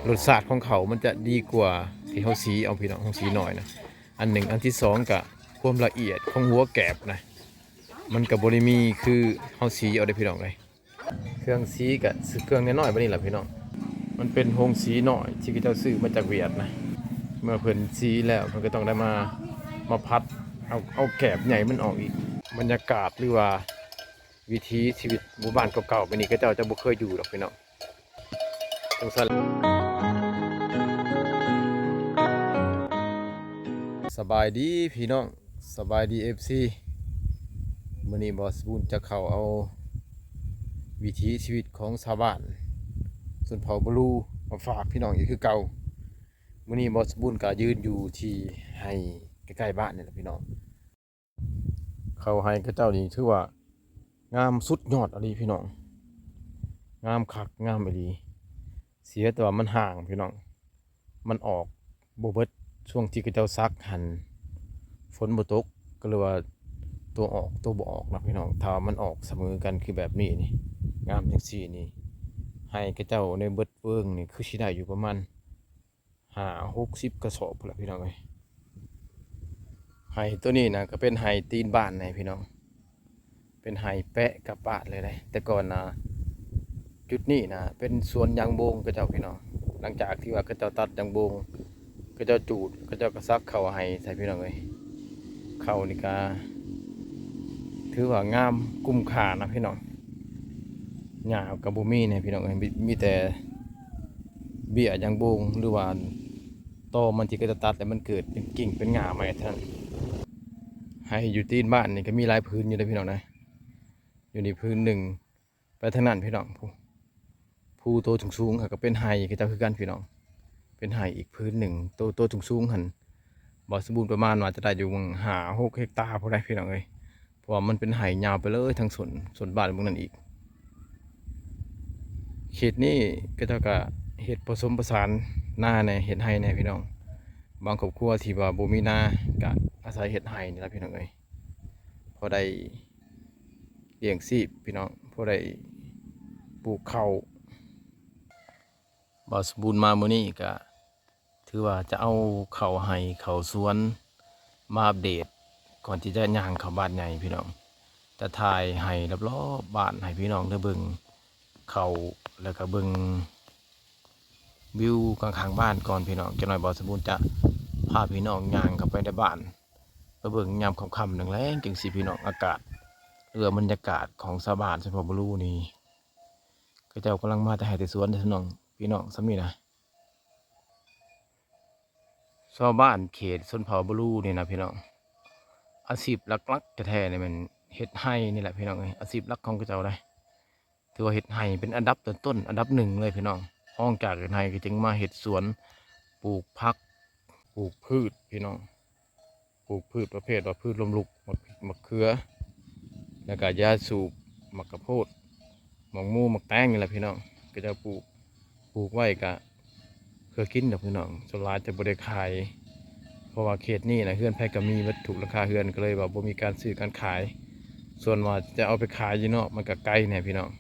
ລົດຊາດຂອງເຂົ້າມັນຈະດີກວ່າທີ່ເຮົາສີເອົາ ພີ່ນ້ອງ, ເຮົາສີໜ້ອຍນະ ອັນໜຶ່ງ. ອັນທີສອງກະຄວາມລະອຽດຂອງຫົວແກບນະ ມັນກະບໍ່ໄດ້ມີຄືເຮົາສີເອົາເດ້ ພີ່ນ້ອງເອີຍ. ເຄື່ອງສີກະຊື້ເຄື່ອງນ້ອຍໆ ບາດນີ້ລະ ພີ່ນ້ອງ. ມັນເປັນໂຮງສີນ້ອຍທີ່ເຂົາເຈົ້າຊື້ມາຈາກຫວຽດນະ. ເມື່ອເພິ່ນສີແລ້ວ ເພິ່ນກໍຕ້ອງໄດ້ມາ ມາພັດເອົາ ເອົາແກບໃຫຍ່ມັນອອກອີກ. ບັນຍາກາດ ຫຼືວ່າວິຖີຊີວິດໝູ່ບ້ານເກົ່າໆ ແບບນີ້ ເຂົາເຈົ້າຈະບໍ່ເຄີຍຢູ່ດອກ ພີ່ນ້ອງ. ຈັ່ງຊັ້ນ ສະບາຍດີພີ່ນ້ອງ, ສະບາຍດີ ເອັຟຊີ. ມື້ນີ້ບ່າວສະບູນຈະເຂົ້າເອົາວິຖີຊີວິດຂອງຊາວບ້ານຊົນເຜົ່າບະລູມາຝາກພີ່ນ້ອງອີກຄືເກົ່າ. ມື້ນີ້ບ່າວສະບູນກະຢືນຢູ່ທີ່ໄຮ່ໃກ້ໆບ້ານນີ້ແຫຼະພີ່ນ້ອງ. ເຂົ້າໄຮ່ເຂົາເຈົ້ານີ້ຖືວ່າງາມສຸດຍອດອີ່ຫຼີພີ່ນ້ອງ, ງາມຄັກງາມອີ່ຫຼີ. ເສຍແຕ່ວ່າມັນຫ່າງພີ່ນ້ອງ, ມັນອອກບໍ່ເບິດ. ຊ່ວງທີ່ເຂົາເຈົ້າສັກຫັ້ນ ຝົນບໍ່ຕົກ ກໍເລີຍວ່າຕົວອອກຕົວບໍ່ອອກນະພີ່ນ້ອງ. ຖ້າວ່າມັນອອກສະເໝີກັນຄືແບບນີ້ນີ້ ງາມຈັ່ງຊີ້ນີ້ ໄຮ່ເຂົາເຈົ້າໃນເບິດເວີງນີ້ ຄືຊິໄດ້ຢູ່ປະມານ ຫ້າຫົກສິບກະສອບພຸ້ນລະພີ່ນ້ອງເອີຍ. ໄຮ່ໂຕນີ້ນະ ກະເປັນໄຮ່ຕີນບ້ານແນ່ພີ່ນ້ອງ, ເປັນໄຮ່ແປະກັບບ້ານເລີຍເດ້. ແຕ່ກ່ອນນະ ຈຸດນີ້ນະ ເປັນສວນຍາງໂບງເຂົາເຈົ້າພີ່ນ້ອງ. ຫຼັງຈາກທີ່ວ່າເຂົາເຈົ້າຕັດຍາງໂບງ ເຂົາເຈົ້າຈູດ ເຂົາເຈົ້າກະສັກເຂົ້າໄຮ່ໃສ່ພີ່ນ້ອງເອີຍ. ເຂົ້ານີ້ກະຖືວ່າງາມກຸ້ມຄ່ານະພີ່ນ້ອງ. ຫຍ້າກະບໍ່ມີແນ່ພີ່ນ້ອງເອີຍ, ມີ ມີແຕ່ເບ້ຍຍາງໂບງ ຫຼືວ່າ ຕໍມັນທີ່ເຂົາເຈົ້າຕັດແລ້ວມັນເກີດເປັນກິ່ງເປັນຫຍ້າໃໝ່ເທົ່ານັ້ນ. ໄຮ່ຢູ່ຕີນບ້ານນີ້ກະມີຫຼາຍພື້ນຢູ່ເດ້ພີ່ນ້ອງນະ. ຢູ່ນີ້ພື້ນໜຶ່ງ ໄປທາງນັ້ນພີ່ນ້ອງ ພູ ພູໂຕສູງໆຫັ້ນກະເປັນໄຮ່ເຂົາເຈົ້າຄືກັນພີ່ນ້ອງ, ເປັນໄຮ່ອີກພື້ນໜຶ່ງ. ໂຕ ໂຕສູງໆຫັ້ນ ບ່າວສະບູນປະມານວ່າຈະໄດ້ຢູ່ປະມານຫ້າຫົກເຮັກຕາພຸ້ນໃດ໋ພີ່ນ້ອງເອີຍ. ເພາະວ່າມັນເປັນໄຮ່ຍາວໄປເລີຍທາງສົນ ສົນບ້ານເບິ່ງນັ້ນອີກ. ເຂດນີ້ເຂົາເຈົ້າກະເຮັດປະສົມປະສານນາແນ່ ເຮັດໄຮ່ແນ່ພີ່ນ້ອງ. ບາງຄອບຄົວທີ່ວ່າບໍ່ມີນາ ກະອາໄສເຮັດໄຮ່ນີ້ລະພີ່ນ້ອງເອີຍ, ພໍໄດ້ລ້ຽງຊີບພີ່ນ້ອງ, ພໍໄດ້ປູກເຂົ້າ. ບ່າວສະບູນມາມື້ນີ້ກະ ຖືວ່າຈະເອົາເຂົ້າໄຮ່ເຂົ້າສວນມາອັບເດດ ກ່ອນທີ່ຈະຍ່າງເຂົ້າບ້ານໃຫຍ່ພີ່ນ້ອງ. ຈະຖ່າຍໄຮ່ລອບໆບ້ານໃຫ້ພີ່ນ້ອງໄດ້ເບິ່ງເຂົ້າ ແລ້ວກະເບິ່ງວິວຂ້າງໆບ້ານກ່ອນພີ່ນ້ອງ. ຈັກໜ້ອຍບ່າວສະບູນຈະພາພີ່ນ້ອງຍ່າງເຂົ້າໄປໃນບ້ານ ໄປເບິ່ງຍາມຄ່ຳໆແລງໆຈັ່ງຊີ້ພີ່ນ້ອງ. ອາກາດ ຫຼືວ່າບັນຍາກາດຂອງຊາວບ້ານຊົນເຜົ່າບະລູນີ້ ເຂົາເຈົ້າກຳລັງມາແຕ່ໄຮ່ແຕ່ສວນເດ້ພີ່ນ້ອງ ພີ່ນ້ອງ ສ່ຳນີ້ນະ. ຊາວບ້ານເຂດຊົນເຜົ່າບະລູນີ້ນະພີ່ນ້ອງ ອາຊີບຫຼັກໆແທ້ໆນີ້ແມ່ນເຮັດໄຮ່ນີ້ແຫຼະພີ່ນ້ອງເອີຍ, ອາຊີບຫຼັກຂອງເຂົາເຈົ້າເດ້. ຖືວ່າເຮັດໄຮ່ເປັນອັນດັບຕົ້ນໆ ອັນດັບໜຶ່ງເລີຍພີ່ນ້ອງ. ຮອງຈາກເຮັດໄຮ່ກະຈຶ່ງມາເຮັດສວນ ປູກຜັກ ປູກພືດພີ່ນ້ອງ. ປູກພືດປະເພດວ່າພືດລົ້ມລຸກ ໝາກ ໝາກເຂືອ ແລ້ວກະຢາສູບ ໝາກກະໂພດ ໝາກໝູ ໝາກແຕງນີ້ແຫຼະພີ່ນ້ອງ. ເຂົາເຈົ້າປູກ ປູກໄວ້ກະເພື່ອກິນດອກພີ່ນ້ອງ, ສ່ວນຫຼາຍຈະບໍ່ໄດ້ຂາຍ ເພາະວ່າເຂດນີ້ນະ ເຮືອນໃຜກະມີເບິດ ທຸກຫຼັງຄາເຮືອນ ກະເລີຍວ່າບໍ່ມີການຊື້ການຂາຍ. ສ່ວນວ່າຈະເອົາໄປຂາຍຢູ່ນອກ ມັນກະໄກແນ່ພີ່ນ້ອງ.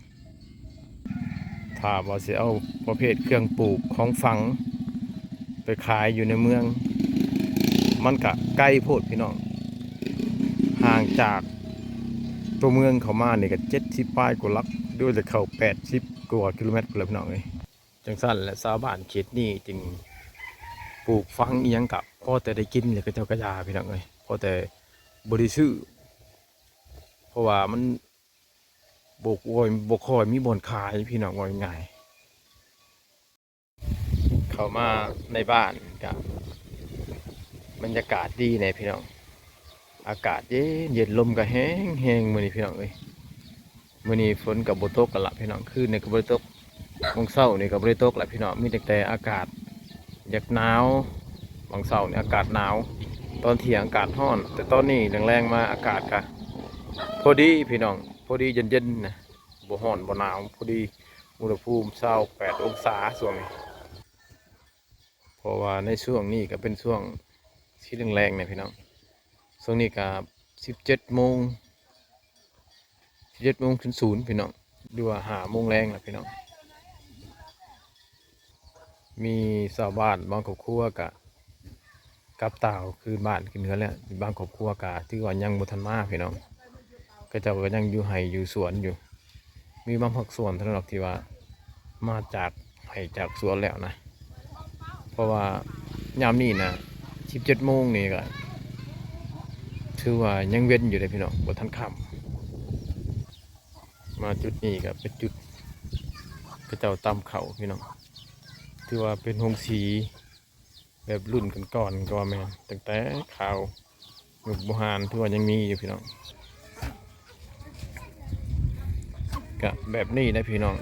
ຖ້າວ່າຊິເອົາປະເພດເຄື່ອງປູກຂອງຝັງໄປຂາຍຢູ່ໃນເມືອງ ມັນກະໄກໂພດພີ່ນ້ອງ, ຫ່າງຈາກຕົວເມືອງເຂົ້າມານີ້ກະເຈັດສິບປາຍກວ່າຫຼັກ ຫຼືວ່າຈະເຂົ້າແປດສິບກວ່າກິໂລແມັດພຸ້ນລະພີ່ນ້ອງເອີຍ. ຈັ່ງຊັ້ນແຫຼະ ຊາວບ້ານເຂດນີ້ຈຶ່ງປູກຝັງອີ່ຫຍັງກະພໍແຕ່ໄດ້ກິນ ແລ້ວເຂົາເຈົ້າກະຢ່າພີ່ນ້ອງເອີຍ, ພໍແຕ່ບໍ່ໄດ້ຊື້ ເພາະວ່າມັນ ບໍ່ ບໍ່ຄ່ອຍມີບ່ອນຂາຍພີ່ນ້ອງ ເວົ້າງ່າຍໆ. ເຂົ້າມາໃນບ້ານກະບັນຍາກາດດີແນ່ພີ່ນ້ອງ, ອາກາດເຢັນໆ ລົມກະແຮງໆມື້ນີ້ພີ່ນ້ອງເອີຍ. ມື້ນີ້ຝົນກະບໍ່ຕົກຫັ້ນລະພີ່ນ້ອງ, ຄືນນີ້ກະບໍ່ໄດ້ຕົກ ໝົງເຊົ້ານີ້ກະບໍ່ໄດ້ຕົກລະພີ່ນ້ອງ, ມີຕັ້ງແຕ່ອາກາດຢາກໜາວ. ໝົງເຊົ້ານີ້ອາກາດໜາວ, ຕອນທ່ຽງອາກາດຮ້ອນ, ແຕ່ຕອນນີ້ແລງໆມາອາກາດກະພໍດີພີ່ນ້ອງ, ພໍດີເຢັນໆນະ, ບໍ່ຮ້ອນບໍ່ໜາວ, ພໍດີອຸນຫະພູມຊາວແປດອົງສາຊ່ວງນີ້. ເພາະວ່າໃນຊ່ວງນີ້ກະເປັນຊ່ວງສີແລງໆແນ່ພີ່ນ້ອງ, ຊ່ວງນີ້ກະສິບເຈັດໂມງ ສິບເຈັດໂມງສູນໆ ພີ່ນ້ອງ, ຫຼືວ່າຫ້າໂມງແລງລະພີ່ນ້ອງ. ມີຊາວບ້ານບາງຄອບຄົວກະກັບຕ່າວຄືນບ້ານຄືນເຮືອນແລ້ວ, ບາງຄອບຄົວກະຖືວ່າຍັງບໍ່ທັນມາພີ່ນ້ອງ, ເຂົາເຈົ້າກໍຍັງຢູ່ໄຮ່ຢູ່ສວນຢູ່. ມີບາງພາກສ່ວນເທົ່ານັ້ນດອກທີ່ວ່າມາຈາກໄຮ່ຈາກສວນແລ້ວນະ, ເພາະວ່າຍາມນີ້ນະ ສິບເຈັດໂມງນີ້ກໍຖືວ່າຍັງເວັນຢູ່ເດ້ພີ່ນ້ອງ, ບໍ່ທັນຄ່ຳ. ມາຈຸດນີ້ກໍເປັນຈຸດເຂົາເຈົ້າຕຳເຂົ້າພີ່ນ້ອງ, ຖືວ່າເປັນໂຮງສີແບບລຸ້ນກ່ອນໆ ກໍວ່າແມ່ນ, ຕັ້ງແຕ່ຄາວຍຸກບູຮານຖືວ່າຍັງມີຢູ່ພີ່ນ້ອງ. ກະແບບນີ້ນະພີ່ນ້ອງ,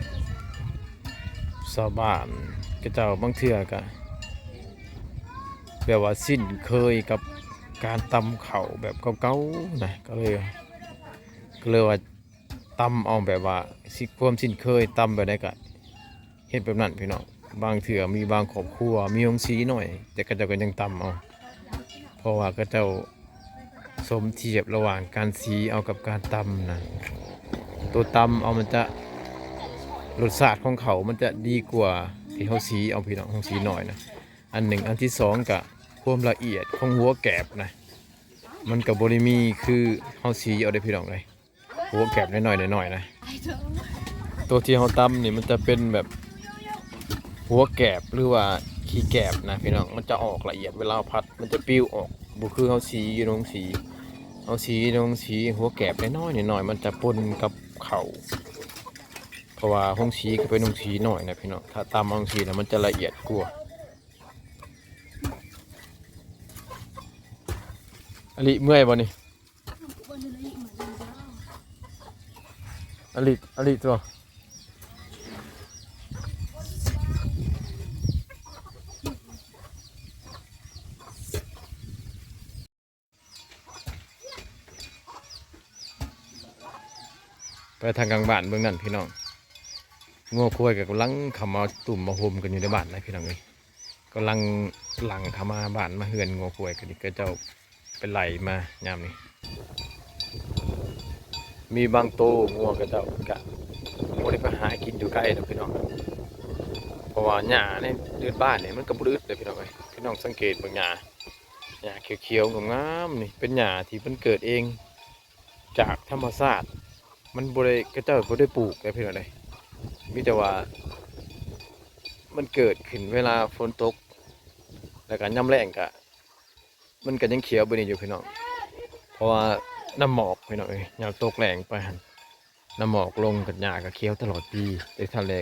ຊາວບ້ານເຂົາເຈົ້າບາງເທື່ອກະແບບວ່າຊິນເຄີຍກັບການຕຳເຂົ້າແບບເກົ່າໆນະ, ກໍເລີຍ ກໍເລີຍວ່າ ຕຳເອົາແບບວ່າຊິ ຄວາມຊິນເຄີຍ ຕຳແບບໃດກະເຮັດແບບນັ້ນພີ່ນ້ອງ. ບາງເທື່ອມີບາງຄອບຄົວມີໂຮງສີໜ້ອຍ ແຕ່ເຂົາເຈົ້າກໍຍັງຕຳເອົາ, ເພາະວ່າເຂົາເຈົ້າສົມທຽບລະຫວ່າງການສີເອົາກັບການຕຳນະ, ໂຕຕຳເອົາມັນຈະ ລົດຊາດຂອງເຂົ້າມັນຈະດີກວ່າທີ່ເຮົາສີເອົາພີ່ນ້ອງ, ເຮົາສີໜ້ອຍນະ ອັນໜຶ່ງ. ອັນທີສອງກະຄວາມລະອຽດຂອງຫົວແກບນະ, ມັນກະບໍ່ໄດ້ມີຄືເຮົາສີເອົາເດ້ພີ່ນ້ອງເອີຍ. ຫົວແກບນ້ອຍໆ ນ້ອຍໆ ນະ, ໂຕທີ່ເຮົາຕຳນີ້ມັນຈະເປັນແບບຫົວແກບ ຫຼືວ່າຂີ້ແກບນະພີ່ນ້ອງ, ມັນຈະອອກລະອຽດ ເວລາເຮົາຜັດມັນຈະປິວອອກ, ບໍ່ຄືເຮົາສີຢູ່ໂຮງສີ. ເຮົາສີຢູ່ໂຮງສີ ຫົວແກບນ້ອຍໆ ນ້ອຍໆ ມັນຈະປົນກັບເຂົ້າ, ເພາະວ່າໂຮງສີກໍເປັນໂຮງສີນ້ອຍນະພີ່ນ້ອງ, ຖ້າຕຳເອົາຈັ່ງຊີ້ນະ ມັນຈະລະອຽດກວ່າ. ອາລິເມື່ອຍບໍ່ນີ້? ອາລິ ອາລິຕົວະ. ໄປທາງກາງບ້ານເບິ່ງນັ້ນພີ່ນ້ອງ, ງົວຄວາຍກໍກຳລັງເຂົ້າມາຕຸ່ມມາໂຮມກັນຢູ່ໃນບ້ານນະພີ່ນ້ອງເອີຍ. ກຳລັງຫຼັ່ງເຂົ້າມາບ້ານມາເຮືອນ, ງົວຄວາຍກໍນີ້ ເຂົາເຈົ້າໄປໄລ່ມາຍາມນີ້. ມີບາງໂຕງົວເຂົາເຈົ້າກະບໍ່ໄດ້ໄປຫາກິນຢູ່ໃກ້ດອກພີ່ນ້ອງ, ເພາະວ່າຫຍ້າໃນເຮືອນບ້ານນີ້ມັນກໍບໍ່ໄດ້ອຶດເດ້ພີ່ນ້ອງເອີຍ. ພີ່ນ້ອງສັງເກດເບິ່ງຫຍ້າ, ຫຍ້າຂຽວໆງາມໆນີ້ ເປັນຫຍ້າທີ່ມັນເກີດເອງຈາກທຳມະຊາດ, ມັນບໍ່ໄດ້ ເຂົາເຈົ້າບໍ່ໄດ້ປູກເດ້ພີ່ນ້ອງເອີຍ, ມີແຕ່ວ່າ ມັນເກີດຂຶ້ນເວລາຝົນຕົກ ແລ້ວກະຍາມແລ້ງກະ ມັນກະຍັງຂຽວແບບນີ້ຢູ່ພີ່ນ້ອງ, ເພາະວ່ານ້ຳໝອກພີ່ນ້ອງເອີຍ, ຍາມຕົກແລ້ງໄປຫັ້ນ ນ້ຳໝອກລົງ ກະຫຍ້າກະຂຽວຕະຫຼອດປີ. ແຕ່ທ່ານແລະ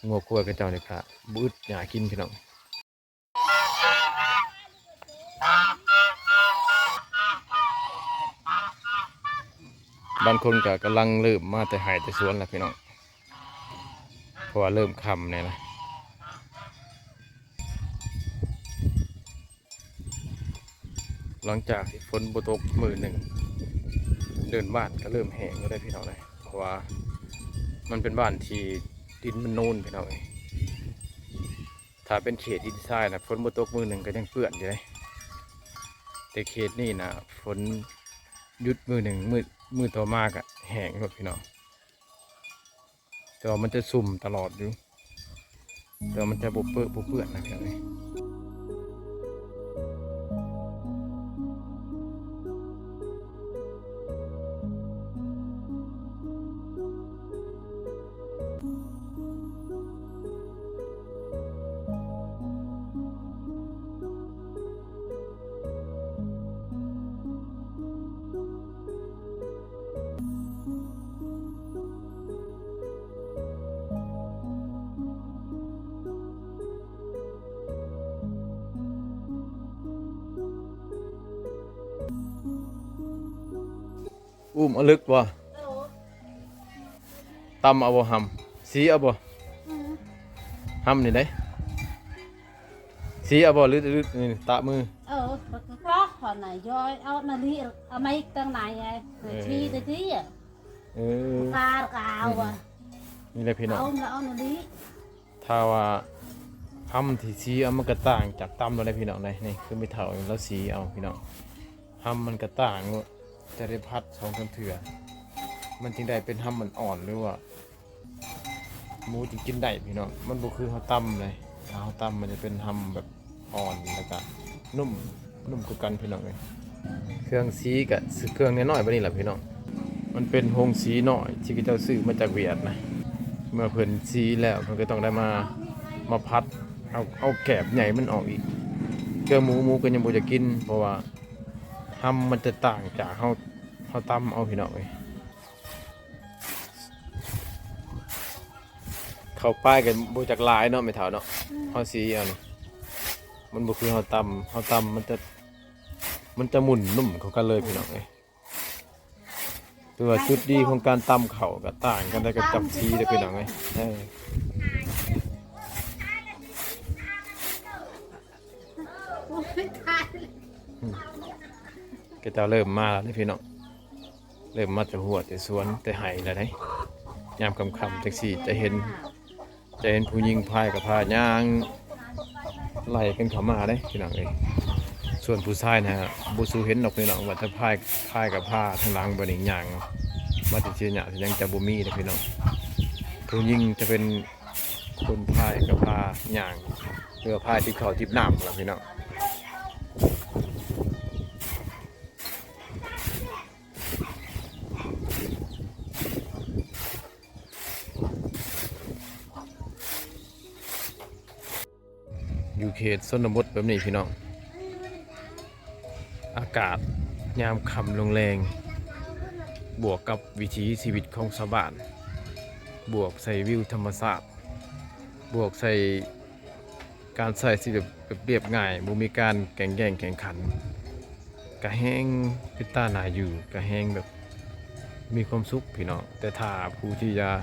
ງົວຄວາຍເຂົາເຈົ້ານີ້ກະບໍ່ອຶດຫຍ້າກິນພີ່ນ້ອງ. ບາງຄົນກະກຳລັງເລີ່ມມາແຕ່ໄຮ່ແຕ່ສວນແລ້ວພີ່ນ້ອງ, ເພາະວ່າເລີ່ມຄ່ຳແດ່ນະ. ຫຼັງຈາກທີ່ຝົນບໍ່ຕົກມື້ໜຶ່ງ ເດີ່ນບ້ານກໍເລີ່ມແຫ້ງແລ້ວເດ້ພີ່ນ້ອງເອີຍ, ເພາະວ່າມັນເປັນບ້ານທີ່ດິນມັນໂນນພີ່ນ້ອງເອີຍ. ຖ້າເປັນເຂດດິນຊາຍນະ ຝົນບໍ່ຕົກມື້ໜຶ່ງກໍຍັງເປື້ອນຢູ່ເດ້, ແຕ່ເຂດນີ້ນະ ຝົນຢຸດມື້ໜຶ່ງ ມື້ ມື້ຕໍ່ມາກໍແຫ້ງໂລດພີ່ນ້ອງ. ແຕ່ວ່າມັນຈະຊຸ່ມຕະຫຼອດຢູ່, ແຕ່ວ່າມັນຈະບໍ່ເປິ ບໍ່ເປື້ອນນະພີ່ນ້ອງເອີຍ. ອຸ້ມເອົາເລິກບໍ່? ຕຳເອົາບໍ່ຫຳ? ສີເອົາບໍ່? ຫຳນີ້ໄດ໋ ສີເອົາບໍ່ ຫຼື ຫຼື ນີ້ຕະມື? ເອີ ກໍກອກຫັ້ນນະ ຍ້ອຍເອົານະລີ ເອົາໄມ້ຕັ້ງໃນໄງ ເອີ ທີ່ຕະກີ້ ເອີ ກາກາວ ນີ້ແຫຼະພີ່ນ້ອງ ເອົາລະເອົານະລີ. ຖ້າວ່າຫຳທີ່ສີເອົາ ມັນກໍຕ່າງຈາກຕຳໂລດເດ້ພີ່ນ້ອງເດ້. ນີ້ຄືແມ່ເຖົ້າລາວສີເອົາພີ່ນ້ອງ, ຫຳມັນກໍຕ່າງໂລດ, ຈະໄດ້ຜັດສອງສາມເທື່ອ ມັນຈຶ່ງໄດ້ເປັນຫຳອ່ອນໆ ຫຼືວ່າໝູຈຶ່ງກິນໄດ້ພີ່ນ້ອງ. ມັນບໍ່ຄືເຮົາຕຳເດ້, ຖ້າເຮົາຕຳມັນຈະເປັນຮຳແບບອ່ອນ ແລ້ວກະນຸ້ມ ນຸ້ມຄືກັນພີ່ນ້ອງເອີຍ. ເຄື່ອງສີກະເຄື່ອງນ້ອຍໆ ແບບນີ້ລະພີ່ນ້ອງ. ມັນເປັນໂຮງສີນ້ອຍທີ່ເຂົາເຈົ້າຊື້ມາຈາກຫວຽດນະ. ເມື່ອເພິ່ນສີແລ້ວ ເພິ່ນກໍຕ້ອງໄດ້ມາ ມາຜັດເອົາ ເອົາແກບໃຫຍ່ມັນອອກອີກ. ເຄື່ອງໝູ ໝູກໍຍັງບໍ່ຢາກກິນ ເພາະວ່າຮຳມັນຈະຕ່າງຈາກເຮົາ ເຮົາຕຳເອົາພີ່ນ້ອງເອີຍ. ເຂົ້າປາຍກໍບໍ່ຈັກຫຼາຍເນາະແມ່ເຖົ້າເນາະ. ອືມ ເຮົາສີເອົານີ້ ມັນບໍ່ຄືເຮົາຕຳ ເຮົາຕຳມັນຈະ ມັນຈະໝຸ່ນນຸ້ມເຂົ້າກັນເລີຍພີ່ນ້ອງເອີຍ. ຄືວ່າຈຸດດີຂອງການຕຳເຂົ້າກໍຕ່າງກັນໄດ້ກັບຕຳສີເດ້ພີ່ນ້ອງເອີຍ. ເອີ ອືມ ກໍຈະເລີ່ມມາແລ້ວເດ້ພີ່ນ້ອງ. ເລີ່ມມາແຕ່ຮົ້ວແຕ່ສວນແຕ່ໄຮ່ແລ້ວເດ້. ຍາມຄ່ຳໆ ຈັ່ງຊີ້ຈະເຫັນ ຈະເຫັນຜູ້ຍິງພາຍກະພາຍ່າງໄລ່ກັນເຂົ້າມາເດ້ພີ່ນ້ອງເອີຍ. ສ່ວນຜູ້ຊາຍນະ ບໍ່ສູ່ເຫັນດອກພີ່ນ້ອງ ວ່າແຕ່ພາຍ ພາຍກະພາທາງຫຼັງບາດນີ້ຍ່າງມາແຕ່ເສຍຫຍ້າຍັງຈະບໍ່ມີເດ້ພີ່ນ້ອງ. ຜູ້ຍິງຈະເປັນຄົນພາຍກະພາຍ່າງ ຫຼືວ່າພາຍຕິບເຂົ້າຕິບນ້ຳລະພີ່ນ້ອງ. ຢູ່ເຂດຊົນນະບົດແບບນີ້ພີ່ນ້ອງ ອາກາດຍາມຄ່ຳລົງແລງ ບວກກັບວິຖີຊີວິດຂອງຊາວບ້ານ ບວກໃສ່ວິວທຳມະຊາດ ບວກໃສ່ ການໃຊ້ຊີວິດແບບ ແບບລຽບງ່າຍ ບໍ່ມີການແກ່ງແຍ່ງແຂ່ງຂັນ ກະແຮງເປັນຕາໜ້າຢູ່ ກະແຮງແບບມີຄວາມສຸກພີ່ນ້ອງ. ແຕ່ຖ້າຜູ້ທີ່ຢາກ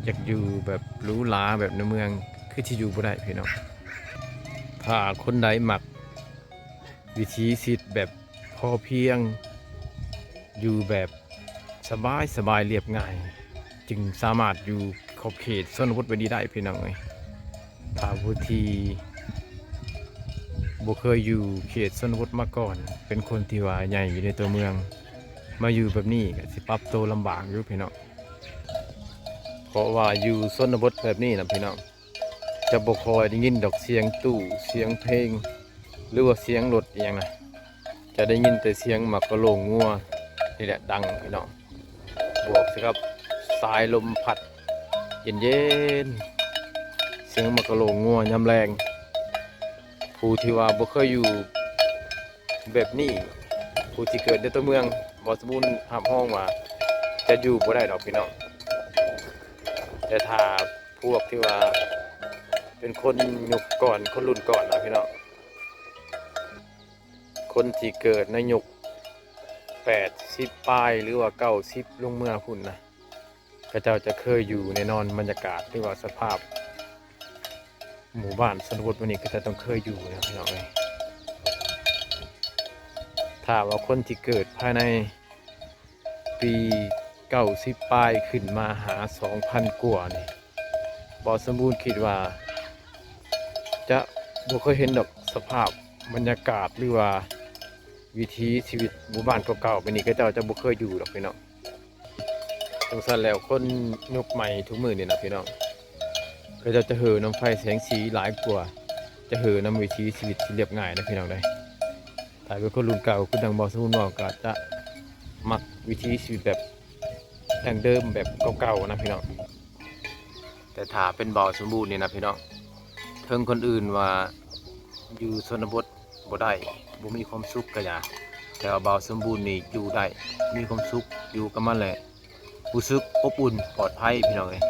ຢາກຢູ່ແບບຫຼູຫຼາແບບໃນເມືອງ ຄືຊິຢູ່ບໍ່ໄດ້ພີ່ນ້ອງ. ຖ້າຄົນໃດມັກ ວິຖີຊີວິດແບບພໍພຽງ ຢູ່ແບບສະບາຍສະບາຍ ລຽບງ່າຍ ຈຶ່ງສາມາດຢູ່ຂອບເຂດຊົນນະບົດແບບນີ້ໄດ້ພີ່ນ້ອງເອີຍ. ຖ້າຜູ້ທີ່ບໍ່ເຄີຍຢູ່ເຂດຊົນນະບົດມາກ່ອນ ເປັນຄົນທີ່ວ່າໃຫຍ່ຢູ່ໃນຕົວເມືອງ ມາຢູ່ແບບນີ້ກໍຊິປັບໂຕລຳບາກຢູ່ພີ່ນ້ອງ. ເພາະວ່າຢູ່ຊົນນະບົດແບບນີ້ນະພີ່ນ້ອງ ຈະບໍ່ຄ່ອຍໄດ້ຍິນດອກສຽງຕູ້ ສຽງເພງ ຫຼືວ່າສຽງລົດອີ່ຫຍັງນະ. ຈະໄດ້ຍິນແຕ່ສຽງໝາກກະໂຫຼງງົວນີ້ແຫຼະດັງພີ່ນ້ອງ ບວກໃສ່ກັບສາຍລົມພັດເຢັນໆ ສຽງໝາກກະໂຫຼງງົວຍາມແລງ. ຜູ້ທີ່ວ່າບໍ່ເຄີຍຢູ່ແບບນີ້ ຜູ້ທີ່ເກີດໃນຕົວເມືອງ ບ່າວສະບູນຮັບຮອງວ່າຈະຢູ່ບໍ່ໄດ້ດອກພີ່ນ້ອງ. ແຕ່ຖ້າ ພວກທີ່ວ່າເປັນຄົນຍຸກກ່ອນ ຄົນລຸ້ນກ່ອນນະພີ່ນ້ອງ ຄົນທີ່ເກີດໃນຍຸກແປດສິບປາຍ ຫຼືວ່າເກົ້າສິບລົງເມືອພຸ້ນນະ ເຂົາເຈົ້າຈະເຄີຍຢູ່ແນ່ນອນ. ບັນຍາກາດ ຫຼືວ່າສະພາບໝູ່ບ້ານຊົນນະບົດແບບນີ້ ເຂົາເຈົ້າຕ້ອງເຄີຍຢູ່ນະພີ່ນ້ອງເອີຍ. ຖ້າວ່າຄົນທີ່ເກີດພາຍໃນ ປີເກົ້າສິບປາຍຂຶ້ນມາຫາສອງພັນກວ່ານີ້ ບ່າວສົມບູນຄິດວ່າຈະບໍ່ເຄີຍເຫັນດອກສະພາບບັນຍາກາດ ຫຼືວ່າວິຖີຊີວິດໝູ່ບ້ານເກົ່າໆ ແບບນີ້ ເຂົາເຈົ້າຈະບໍ່ເຄີຍຢູ່ດອກພີ່ນ້ອງ. ຈັ່ງຊັ້ນແລ້ວ ຄົນຍຸກໃໝ່ທຸກມື້ນີ້ນະພີ່ນ້ອງ ເຂົາເຈົ້າຈະເຫີນຳໄຟແສງສີຫຼາຍກວ່າ ຈະເຫີນຳວິຖີຊີວິດທີ່ລຽບງ່າຍນະພີ່ນ້ອງເດີ. ຖ້າເປັນຄົນລຸ້ນເກົ່າ ຄືດັ່ງບ່າວສົມບູນເວົ້າ ກໍອາດຈະມັກວິຖີຊີວິດແບບດັ້ງເດີມ ແບບເກົ່າໆນະພີ່ນ້ອງ. ແຕ່ຖ້າເປັນບ່າວສົມບູນນີ້ນະພີ່ນ້ອງ ເຖິງຄົນອື່ນວ່າຢູ່ຊົນນະບົດບໍ່ໄດ້ ບໍ່ມີຄວາມສຸກກໍຢ່າ ແຕ່ວ່າບ່າວສົມບູນນີ້ຢູ່ໄດ້ ມີຄວາມສຸກ ຢູ່ກັບມັນແຫຼະ ຮູ້ສຶກອົບອຸ່ນປອດໄພພີ່ນ້ອງເອີຍ.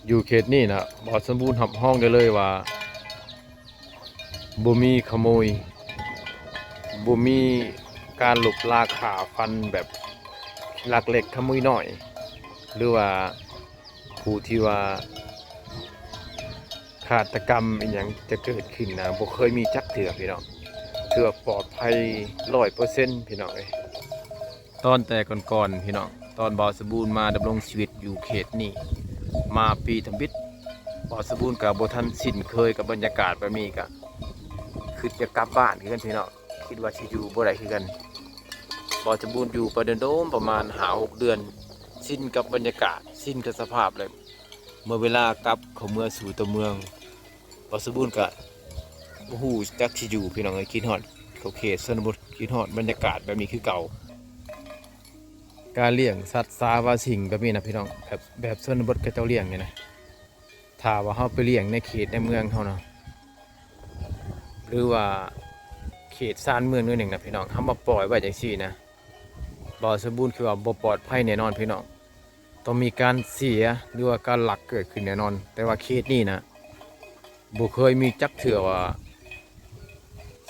ຢູ່ເຂດນີ້ນະ ບ່າວສົມບູນຮັບຮອງໄດ້ເລີຍວ່າ ບໍ່ມີຂະໂມຍ ບໍ່ມີການລົບລາຂ້າຟັນແບບລັກເລັກຂະໂມຍນ້ອຍ ຫຼືວ່າຜູ້ທີ່ວ່າຄາດຕະກຳອີ່ຫຍັງຈະເກີດຂຶ້ນນະ ບໍ່ເຄີຍມີຈັກເທື່ອພີ່ນ້ອງ. ຖືວ່າປອດໄພຮ້ອຍເປີເຊັນພີ່ນ້ອງເອີຍ. ຕອນແຕ່ກ່ອນໆ ພີ່ນ້ອງ ຕອນບ່າວສົມບູນມາດຳລົງຊີວິດຢູ່ເຂດນີ້ ມາປີທຳອິດ ບ່າວສົມບູນກໍບໍ່ທັນຊິນເຄີຍກັບບັນຍາກາດແບບນີ້ ກໍຄິດຈະກັບບ້ານຄືກັນພີ່ນ້ອງ ຄິດວ່າຊິຢູ່ບໍ່ໄດ້ຄືກັນ. ບ່າວສົມບູນຢູ່ໄປດົນໆ ປະມານຫ້າຫົກເດືອນ ຊິນກັບບັນຍາກາດ ຊິນກັບສະພາບແລ້ວ ເມື່ອເວລາກັບເຂົ້າເມືອສູ່ຕົວເມືອງ ບໍ່ສົມບູນກະບໍ່ຮູ້ຈັກທີ່ຢູ່ ພີ່ນ້ອງເອີຍ. ຄິດຮອດເຂດຊົນນະບົດ ຄິດຮອດບັນຍາກາດແບບນີ້ຄືເກົ່າ. ການລ້ຽງສັດສາວາສິ່ງແບບນີ້ນະ ພີ່ນ້ອງ, ແບບ ແບບຊົນນະບົດເຂົາເຈົ້າລ້ຽງນີ້ນະ. ຖ້າວ່າເຮົາໄປລ້ຽງໃນເຂດໃນເມືອງເຮົານະ ຫຼືວ່າເຂດຊານເມືອງໜ້ອຍໜຶ່ງນະ ພີ່ນ້ອງ, ເຮົາມາປ່ອຍໄວ້ຈັ່ງຊີ້ນະ ບໍ່ສົມບູນ ຄືວ່າບໍ່ປອດໄພແນ່ນອນ ພີ່ນ້ອງ. ຕ້ອງມີການເສຍ ຫຼືວ່າການລັກເກີດຂຶ້ນແນ່ນອນ. ແຕ່ວ່າເຂດນີ້ນະ ບໍ່ເຄີຍມີຈັກເທື່ອວ່າ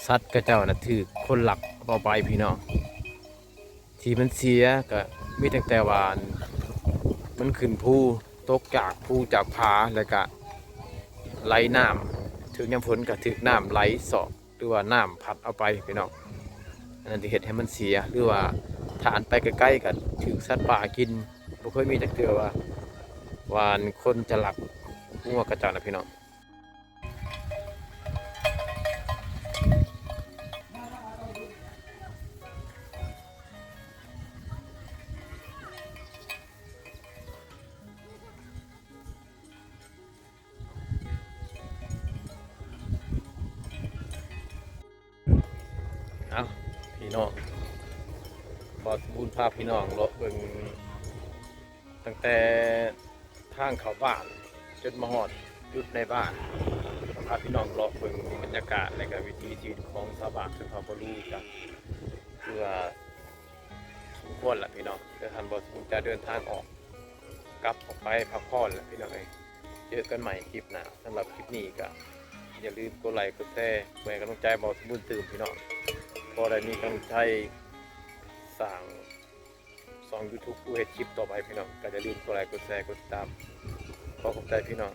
ສັດເຂົາເຈົ້ານະຖືກຄົນລັກເອົາໄປ ພີ່ນ້ອງ. ທີ່ມັນເສຍກະມີຕັ້ງແຕ່ວ່າ ມັນຂຶ້ນພູ ຕົກຈາກພູຈາກຜາ ແລ້ວກະໄຫຼນ້ຳ, ຖືກຍາມຝົນກະຖືກນ້ຳໄຫຼຊອກ ຫຼືວ່ານ້ຳພັດເອົາໄປ ພີ່ນ້ອງ. ອັນນັ້ນທີ່ເຮັດໃຫ້ມັນເສຍ ຫຼືວ່າຖ້າອັນໄປໄກໆກະຖືກສັດປ່າກິນ. ບໍ່ເຄີຍມີຈັກເທື່ອວ່າ ວ່າອັນຄົນຈະລັກງົວເຂົາເຈົ້ານະ ພີ່ນ້ອງ. ເອົາ ພີ່ນ້ອງ, ບ່າວສົມບູນພາພີ່ນ້ອງເລາະເບິ່ງຕັ້ງແຕ່ທາງເຂົ້າບ້ານຈົນມາຮອດຈຸດໃນບ້ານ, ພາພີ່ນ້ອງເລາະເບິ່ງບັນຍາກາດ ແລະກະວິຖີຊີວິດຂອງຊາວບ້ານຊົນເຜົ່າປະລູ ກະຄືວ່າສົມຄວນລະພີ່ນ້ອງ. ແຕ່ທ່ານບ່າວສົມບູນຈະເດີນທາງອອກ ກັບອອກໄປພັກຜ່ອນແຫຼະພີ່ນ້ອງເອີຍ. ເຈີກັນໃໝ່ຄລິບໜ້າ. ສຳລັບຄລິບນີ້ກະຢ່າລືມກົດໄລກົດແຊ ເພື່ອໃຫ້ກຳລັງໃຈບ່າວສົມບູນຕື່ມ ພີ່ນ້ອງ, ພໍໄດ້ມີກຳລັງໃຈສ້າງຊ່ອງຢູທູບ ເພື່ອເຮັດຄລິບຕໍ່ໄປ ພີ່ນ້ອງ. ກະຢ່າລືມກົດໄລກົດແຊ ກົດຕິດຕາມ. ຂໍຂອບໃຈພີ່ນ້ອງ.